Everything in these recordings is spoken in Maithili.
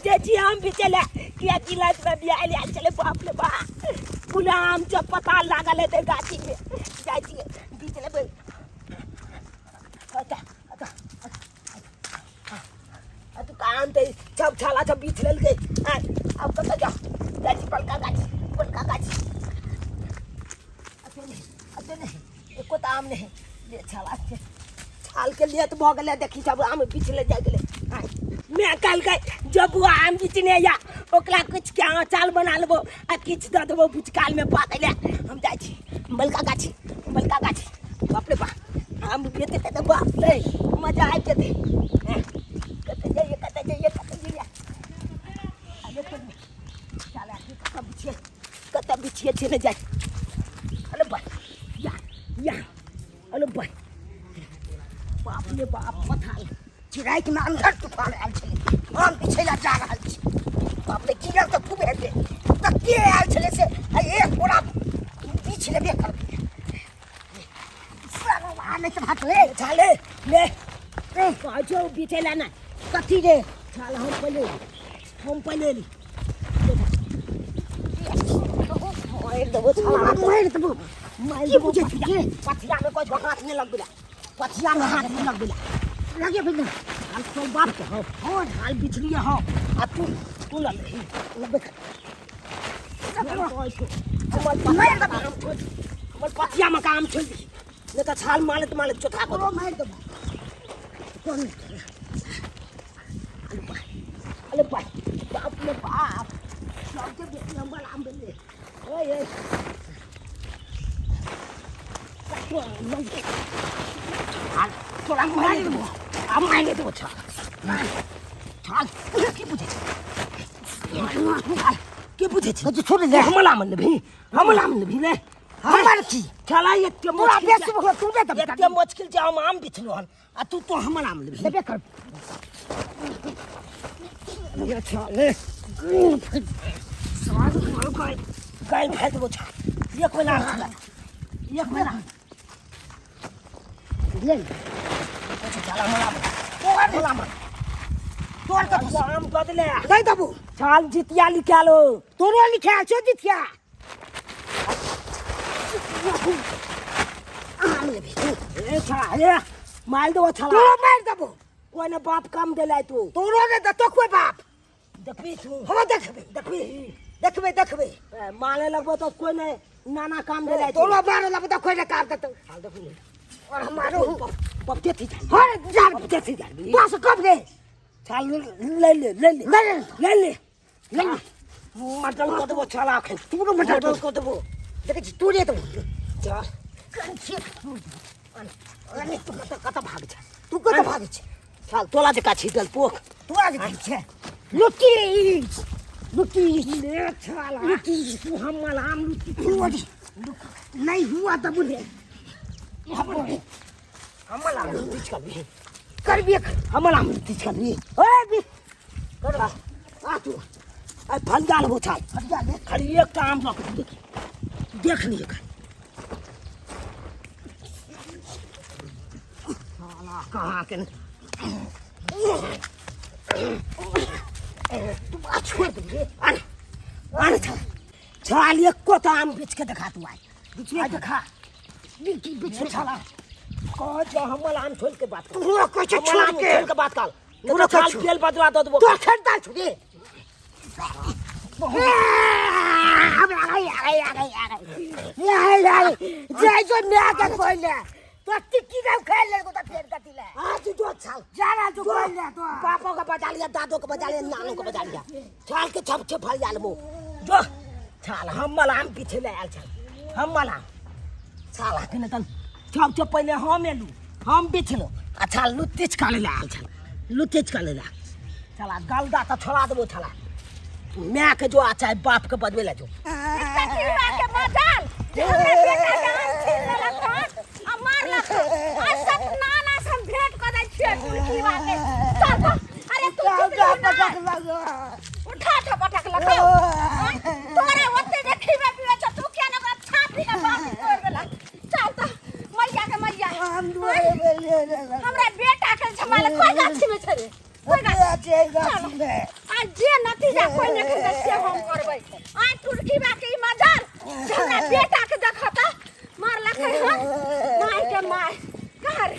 जाइ छी आम बिछै लए, कियाकि रातिमे बिहाड़ि आयल छलै। बाप रे बाप, पूरा आम सब पताल लागल हेतै गाछीमे। जाइ छियै बीछ लेबै। अच्छा अच्छा, एतुका आम तऽ सब छाला सब बीछ लेलकै। आँय, आब कतऽ जाउ? जाइ छी बड़का गाछी, बड़का गाछी। एते नहि, एते नहि, एको टा आम नहि। ले छाला छै, छालके लेत भऽ गेलै। देखी, सब आम बिछले जाइ गेलै। आँय, माय कहलकै जब वो आम बिछने या ओकरा किछु के अचार बना लेबो आ किछु दऽ देबो भुजकालमे पाकै लए। हम जाइ छी बड़का गाछी, बड़का गाछी। बाप रे बाप, आम बेचते तऽ बाप रे मजा आबि जेतै। हँ, कतऽ जइए, कतऽ जइए, कतऽ जइए? अरे चल, कतऽ बिछिए, कतऽ बिछिए छै ने जाइ। अरे बा या या, अरे बा, बाप रे बाप, पथाल चिराइतमे अंधर तूफान आयल छलै। आम बिछै लए जा रहल छी। बाप रे, गिरल तऽ खूब हेतै। तऽ के आयल छलै से आ एक बोरा बिछ लेबे करबै। साला नहि तऽ भागले। छाले ले, कहै छौ बिछै लए नहि। कथी रे? छाल हम पहिले, हम पहिले ली। मारि देबो छाला, मारि देबो। मारि की देबो। बुझै छी रे? पथियामे कहै छौ हाथ नहि लगबै लए, पथियामे हाथ नहि लगबै लए। लगे भेल। हाल तोर बाप के हौ? हँ। हाल बिछलिए हौ आ तू तू लऽ लेही? लबे कर। कहै छौ हमर पथियामे काम छोड़ि, हमर पथियामे काम छोड़ि दही, नहि तऽ छाल मारैत मारैत चोथा कऽ तोरो मारि देबो। कोन? अरे बा, अरे बा, बाप रे बाप, सबके बेटी हमर आम भेलै। ओए ओए, तोरा मारि देबो, आ मारि देबो। छाल छाल की बुझै छै? के बुझै छै? कथी छोड़ ले। हमला मन लेबही, हमला मन लेबही ले। हमर की? छाला एते तोरा मुश्किल बेसी छै। भऽ तू नहि देबही। एते मुश्किल छै हम आम बिछलहुँ हन आ तू तो हमर आम लेबही? लेबे कर। ये छाले गाय फाड़ि देबो। छाल एक महीना छाला, एक महीना ले। छाला मला तोहर मला मन तोर कथी? आम बदले नहि देबो। छाल जितिया लिखाल हो। तोरो लिखायल छौ जितिया। आम लेबही तू? ए छाला, ए मारि देबो छाला। तोरो मारि देबो। कोई ने बाप काम देला तू। तोरो ने देतो कोई बाप। देखबी तू। हम देखबै। देखबी। देखबै, देखबै। ए, मारे लगबो तो कोई ने नाना काम देला। तोरो मारे लगबो तऽ कोई ने काम देतौ। छाल देखू ने। और हमारो बपते थी जान। हर जा। बपते थी जान। तोरा से कब रे? छाल ले ले, ले ले। ले ले। ले ले। ले ले। मटल कऽ देबो छाला अखन। तोरो मटल। मटल कऽ देबो। देखै छी तोरे देबो। चल। अरे तू कतऽ कतऽ भाग छै? तू कतऽ भागै छै? छाल तोला जकाँ छीटल पोख। तोरा जे छै लुट्टी, लुट्टी। ले छाला। लुट्टी। तू हमर आम लुट्टी। नहीं हुआ तब रे। हमर आम लुट्टी करबी? करबे कर। हमर आम लुट्टी करबी? ओए भी कर आ तू। आ फलदा लेबो छाल। फटिया ले। खाली एकटा आम लऽ कऽ देखी, देख लियै खाली। साला कहाँ के ने तू आ, छोड़ दे रे। आन आन छाल, छाल एको टा आम बेच के देखा तू आइ। बिछुए। आइ देखा। बिछी बिछी। छाला कह जो हमर आम छोड़ के बात कर। तोरो कहै छै हमर छोड़ आम के। छोड़ के बात कर। तोरो छाल कहै छौ। तेल बदला दऽ देबो। तोरा खेलता छु रे। आ गई, आ गई, आ गई, आ गई, आ गई, आ गई। जाय जो म्या के खोल ले तो टिक्की का खेल ले को तो फेर कथी ले। आ तू जो छाल जा रहा जो खोल ले तो बापो के बजा लिया, दादो के बजा लिया, नानो के बजा लिया। छाल के छप छप फल जाल मो जो छाल हमर आम पीछे ले आयल छल। हमर आम छाल अखन तन छप छप। पहिले हम एलू, हम बेचलहुँ आ छाल लुत्तिच का ले आयल छल, लुत्तिच का ले छला। गलदा तऽ छोड़ा देबो छला। माय के जो आ चाहे बाप के बजबे ला जो। कचिड़वा के मजाल जे हमरा बेटा के आम छीन लेलक हन आ मारलक हन। आ सतनाना से हम भेंट कऽ दै छियै टुनकीवा के। चल तो, अरे तू चुप रह ना। उठा ठा पटक लखौ। तोरे ओते जे खिबे पिबे छ तू किया ने ओकरा छाती के बाती तोड़ देलक? चल तो मैया के मैया, हमरा बेटा के झमाल कोई गाछी में छै रे? कोई गाछी? चल। आ जे नतीजा कोई नहीं खेतै से हम करबै। आ टुनकी बा के ई मजार जे हमरा बेटा के देखता मारलक हन माय के माय कहाँ रे?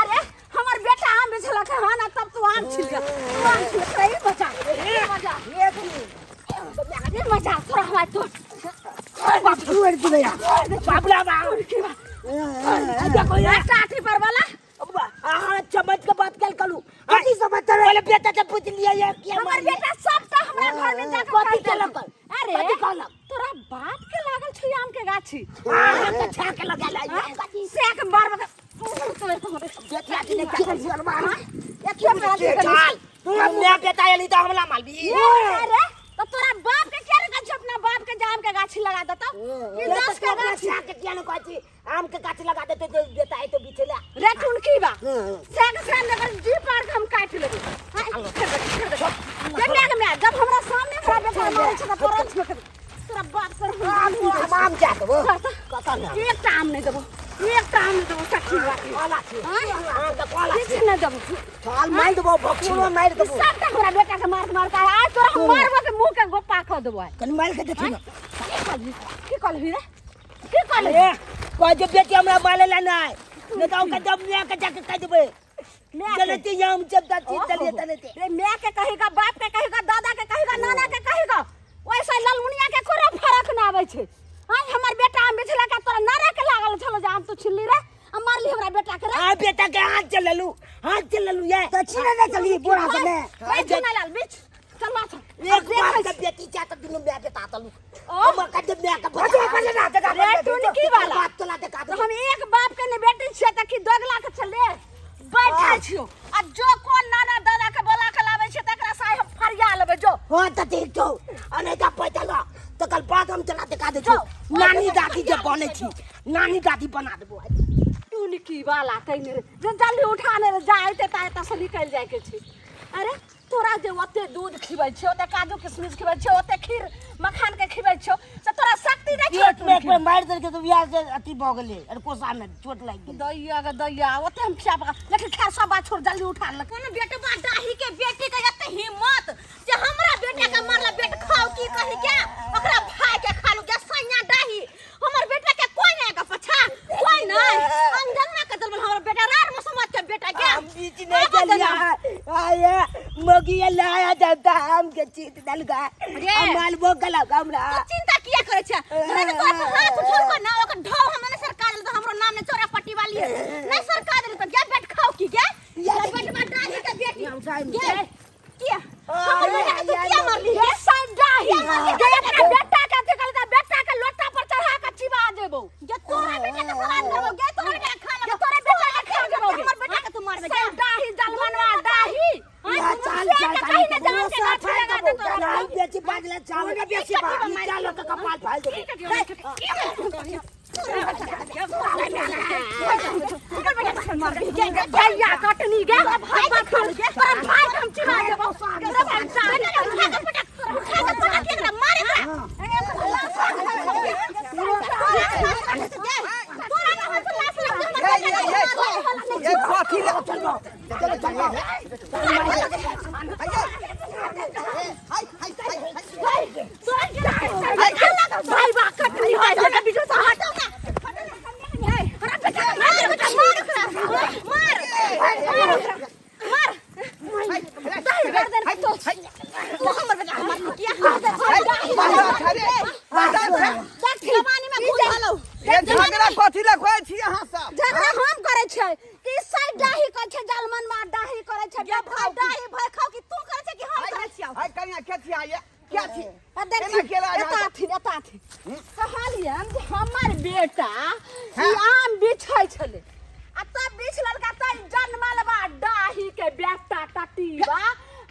अरे हमर बेटा आम बेचलक हन आ तब तू आम छिल तू आम छिल सही बचा मजा ये मजा तोरा हमरा तो बाबला बा टाटी पर वाला अहाँ चमच के बात कल कलू कथी समझ पहले बेटा से पूछ लिया ये किया हमर बेटा सब तो हमरा घर में जाके कथी खाइ केलक? अरे कथी कहलक? तोरा बाप के लागल छै आम के गाछी अहाँ के छा के लगा लाई से के बार बार बेटा के नहीं क्या एथिया पे अथी करी। चल तू मैं बेटा एली तो हमला मालबी अरे तो तोरा बाप के क्या गाछी अपना बाप के जाम के गाछी लगा देता ई 10 के गाछी छा के किया न कहै छी आम के गाछ लगा देते तो बेटा आइ तो बिछेला रे टुनकी बा से के सामने कर जी पार के हम काट लेबै हां छोड़ दे के के मैं जब हमरा सामने हमरा बेटा मारै छै त तोरा छोड़ दे तोरा बाप पर हम हम आम जा देबो कत ना एकटा आम नहि देबो एकटा आम नहि देबो सखी बा कोला छी आम के कोला किछु छी नहि देबो चल मारि देबो भक्षी मारि देबो सबटा हमरा बेटा के मार मार के आज तोरा हम मारबो के मुंह के गोपा खा देबो आइ कनि मारि के देखी ना की कहलही रे की कहलही ए कह जे बेटी हमरा मारे ला नहीं नहीं तो ओकर जब ले के जाके कह देबे चलते हम जब दादी चलिए चलते रे मैं के कहेगा बाप के कहेगा दादा के कहेगा नाना के कहेगा वैसा ललमुनिया के कोनो फरक ना आबै छै आइ हमर बेटा आम बेचला के तोरा नारा के लागल छलो जे आम तू छिल्ली रे आ मारली हमरा बेटा के रे आ बेटा के हाथ चललू हाथ चललू ये तऽ छीने नहि चली बोरा से ने बैठ ना लाल बीच चल ना चल एक बार के बेटी चाह तो दुनू मैं बेटा तलू ओ हम कह दे मैं के बजो बजो ना जगह रे टुनकी वाला बात तोला देखा तो दे हम एक बाप के ने बेटी छियै त की दोगला के चले बैठल छियो आ जो कोन नाना दादा के बोला के लाबै छै तकरा से आइ हम फरिया लेबै जो हां त देख तो अने जा पैसा ला तो कल बाद हम चला देखा दे छो नानी दादी जे बने छी नानी दादी बना देबो आइ टुनकी वाला तैने रे जे जल्दी उठा ने रे जा एते ता एतऽ से निकलि जाइके छै अरे तोरा जे ओते दूध खिबै छियौ ओते काजू किशमिश खिबै छियौ ओते खीर मखान के खिबै छियौ से तोरा शक्ति नहि छौ पेट में एक बेर मारि देलकै तऽ बियाह से अथी भऽ गेलै अरकोसा में चोट लागि गेलै दैया गे दैया ओते हम खिया पका लेकिन खैर सब बात छोड़ जल्दी उठा ले कोनो बेटवा डाही के बेटी के एते हिम्मत जे हमरा बेटा के मारला बेट खाओ की कही के ओकरा भाई के खालू के सैया डाही हमर बेटा के कोई नहीं के पछा कोई नहीं अंगना के दलबल हमर बेटा रार मसमात के बेटा के हम बीच नहीं चलिया आया मगिया लाया जाता हम के चीत दल गा रे। हम मालबो गला हमरा तू चिंता किया करे छे तोरा के तोरा पर हाथ उठल को ना ओकर ढौ हम नहीं सरकार देल तो हमरो नाम ने चोरा पट्टी वाली है नहीं सरकार देल तो गे बेट खाओ की गे बेटवा डाही के बेटी गे किया हमर बेटा के तू किया मारली गे साइड डाही गे अपना बेटा के अथी कहलकै बेटा के लोटा पर चढ़ा के चिबा देबौ गे तोरा बेटा के सलाद करबो गे तोरा बेटा के खा गे लेबो तोरा बेटा के खा देबौ हमर बेटा के तू मारबे साइड डाही जलमनवा डाही या चाल से के कहीं ने जान के गाछी लगा दे तोरा चाल बेची बाजले चाल बेची बा। चाल के कपाल फाड़ देबो दैया कटनी गे भाई के खा गे तोरा भाई के हम चिबा देबौ तोरा भाई उठा के पटक उठा के पटक एकरा मार एकरा तोरा ना हम लाश लग हमर बेटा के ये कथी ले चलो चलो चलो भाई बा कटनी होय छै बीच से हट झगड़ा कथी ले कहै छी अहाँ सब झगड़ा हम करै छै कि साइड डाही करै छै जलमन मार डाही करै छै भाई डाही भाई खाओ कि तू करै छै कि हम करै छियौ हाय कनिया के छी आइए क्या छी आ देखी केना केला एता अथी एता अथी कहलियन जे हमर बेटा ई आम बिछै छलै आ तब बिछ ललका तब जन्मल बा डाही के बेटा टटीबा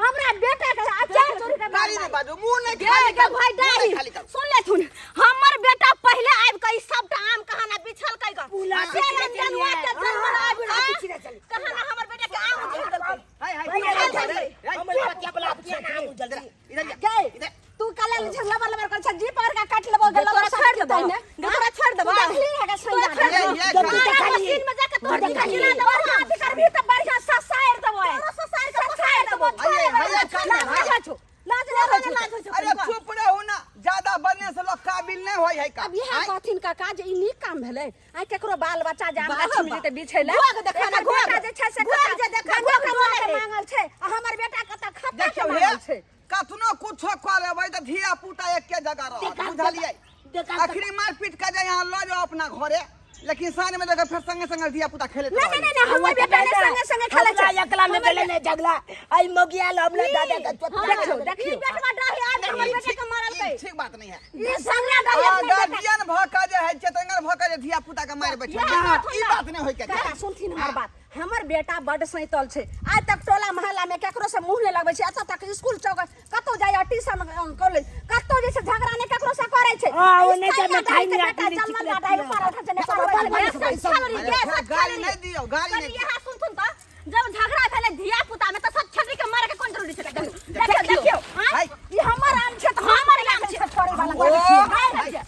हमरा बेटा के आ चार चोरी के गाली नहि बाजू मुंह नहि गे खाली गे करू, भाई मुँह नहि डाही खाली करू। सुन ले सुन हमर बेटा पहले आबि के ई सबटा आम कहाना बिछल कै ग पूला से बिछले रंजनुआ चलिए। के जन्मल आबि हाँ, के बिछले चलिए। कहाना हमर बेटा के आम उझल देलकै हाय हाय भैया, इधर चल, इधर हमर बच्चा बला किया नाम उजल इधर गे तू कल ले लबर लबर कर छै जी पकड़ के काट लेबो गे लबर तोरा सब छोड़ देबो ने तोरा छोड़ देबो देखली है के तोरा सैया छोड़ देबो ये, ये, तोरा देखली। मशीन में जाके तोर देखली। दिखा खिला देबो बढ़िया अथी करबी तऽ बढ़िया ससारि देबो तोरा ससार के पसार देबो आइए, आइए, लाज आइए। होइ छौ लाज नहि होइ छौ लाज होइ छौ अरे चुप रहू ना ज्यादा बनने से लोग काबिल नहीं होय है का अब इएह आँय? कहथिन काका जे ई नीक काम भेलै आइ केकरो बाल बच्चा जे आम बाह, गाछी में बाह। जेतै बिछै लए घुआ के देखा ना, एकर घुआ बेटा के। जे छै से घुआ के जे देखा, गंगा घुआ के कमा के बोले। मांगल छै आ हमर बेटा कतऽ खत्ता के देखियौ हे मांगल छै कतनो कुछो कऽ लेबै तऽ धिया पुता एके जगह रहत देखा, बुझलियै देखा, अखनी मारपीट के जे यहाँ लऽ जाओ अपना घरे लेकिन साँझ में देखो फिर संगे संगे धिया पुता खेलैत नहीं नहीं नहीं हमर बेटा ने संगे संगे खेलै छै हमरा एकला में गेलै ने झगड़ा आई मगिया ल हमरा दादा के चोट देखियौ देखियौ ई बेटवा डाही आबि के हमर बेटा के मारलकै ठीक बात नहीं है ई संगे डाही आ, अपने बेटा गार्जियन भऽ के जे है चेतंगर भऽ के जे धिया पुता के मारि बैठल इएह बात ई बात नहीं होय के काका चाही सुनथिन हमर बात हमर बेटा बड सैतल छै आइ तक टोला मोहल्ला में केकरो से मुंह नहीं लगबै छै एतऽ तक स्कूल चौक कतौ जाइए ट्यूशन कॉलेज कतौ जे छै झगड़ा नहि केकरो से करै छै हाँ, ओ नहि ई तऽ सैया मिठाई डाही के नहि बेटा आदमी जलमल चिकलेट डाही पियऽ। ऊपर उठा छै नेपाल अरे अरे गाली नहीं दियौ गाली कनि नहीं इएह सुनथुन तऽ जब झगड़ा भेलै धिया पुता में तऽ सब छेत्री के मारे के कोन जरूरी छै देखियौ देखियौ हाय। ई हमर आम छै तऽ हमर आम छै छोड़ै वाला ओ, हाय,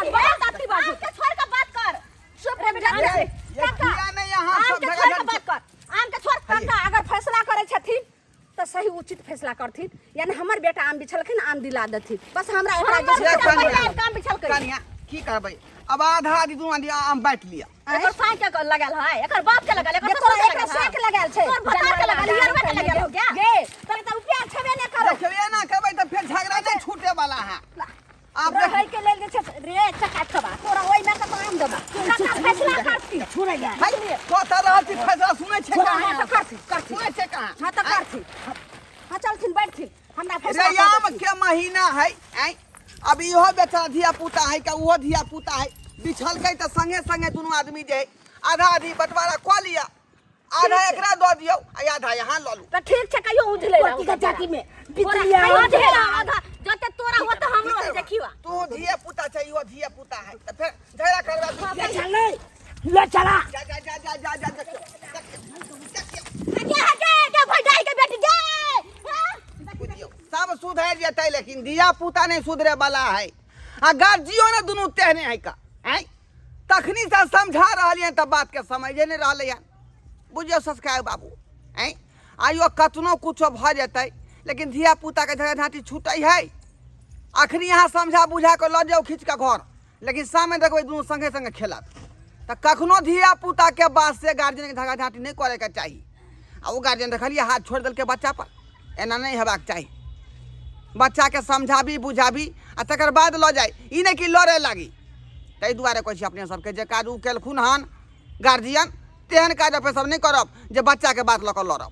बहुत अथी बाजू के छोड़ के बात कर चुप रे बेटा ये ये किया नहीं यहाँ आम सब के जगह छोड़ के जन- बात कर आम के छोड़ काका अगर फैसला करै छथिन तऽ सही उचित फैसला करथिन यानी हमर बेटा आम बिछलखिन आम दिला देथिन बस हमरा एकरा जे हमर छै बेटा कनिया। पहिले आम काम बिछलकै कनिया की करबै अब आधा आधी दुनू आधी आम बाँटि लिअ एकर साई के लगल है एकर बाप के लगल एकर जे ससुर तोरा के एकरा लगल साइक लगायल छै तोर भतार के लगल यरवा के लगल हो गया गे तोरा तऽ उपयार छेबे नहि करो देखियौ एना करबै तऽ फेर झगड़ा नहि छूटे वाला है आब रहै के लेल जे छै रे चका खबा तोरा ओहिमे कतऽ आम देबा काका फैसला करती छोड़े जा है कतऽ रहल छी फैसला सुनै छै हाँ कहाँ तऽ करथिन करथिन सुनै छै कहाँ हाँ तऽ करथिन हाँ चलथिन बैठथिन हमरा फैसला रे कऽ आम देथिन। के महीना है आँय अब इहो बेचारा धिया पुता है का उहो धिया पुता है बिछलकै तऽ संगे संगे दुनू आदमी जे है आधा आधी बंटवारा कऽ लिअ आधा एकरा दऽ दियौ आ आधा यहाँ लऽ लू तऽ ठीक छै कहियो उझले कोटी के जाति में बिचलिया कहियो ढेरा आधा जते तोरा होत हमरो है देखियो तू धिया पुता छै इहो धिया पुता है तऽ फेर झगड़ा करबा ले चल ले ले चला जा जा जा जा जा जा देखियौ देखियौ देखियौ गे गे गे भाई डाई के बेटी गे बुझियौ सब सुधरि जेतै लेकिन धिया पुता नहि सुधरे वाला है आ गार्जियो ने दुनू तेहने है का आँय तखनी से समझा रहलियै तऽ बातके समझे नहि रहलै हन बुझियौ सस्काय बाबू आँय आइयो कतनो कुछो भऽ जेतै लेकिन धिया पुताके झगड़ा झाँटी छूटै है अखनी अहाँ समझा बुझा कऽ लऽ जाउ खींच कऽ घर लेकिन शाममे देखबै दुनू संगे संगे खेलत तऽ कखनो धिया पुताके बात से गार्जियनके झगड़ा झाँटी नहि करैके चाही आ ओ गार्जियन देखलियै हाथ छोड़ि देलकै बच्चा पर एना नहि हेबाक चाही बच्चाके समझाबी बुझाबी आ तकर बाद लऽ जाइ ई नहि कि लड़े लागी ताहि दुआरे कहै छी अपने सबके जे काज ओ केलखुन हन गार्जियन तेहन काज अपने सब नहि करब जे बच्चाके बात लऽ कऽ लड़ब।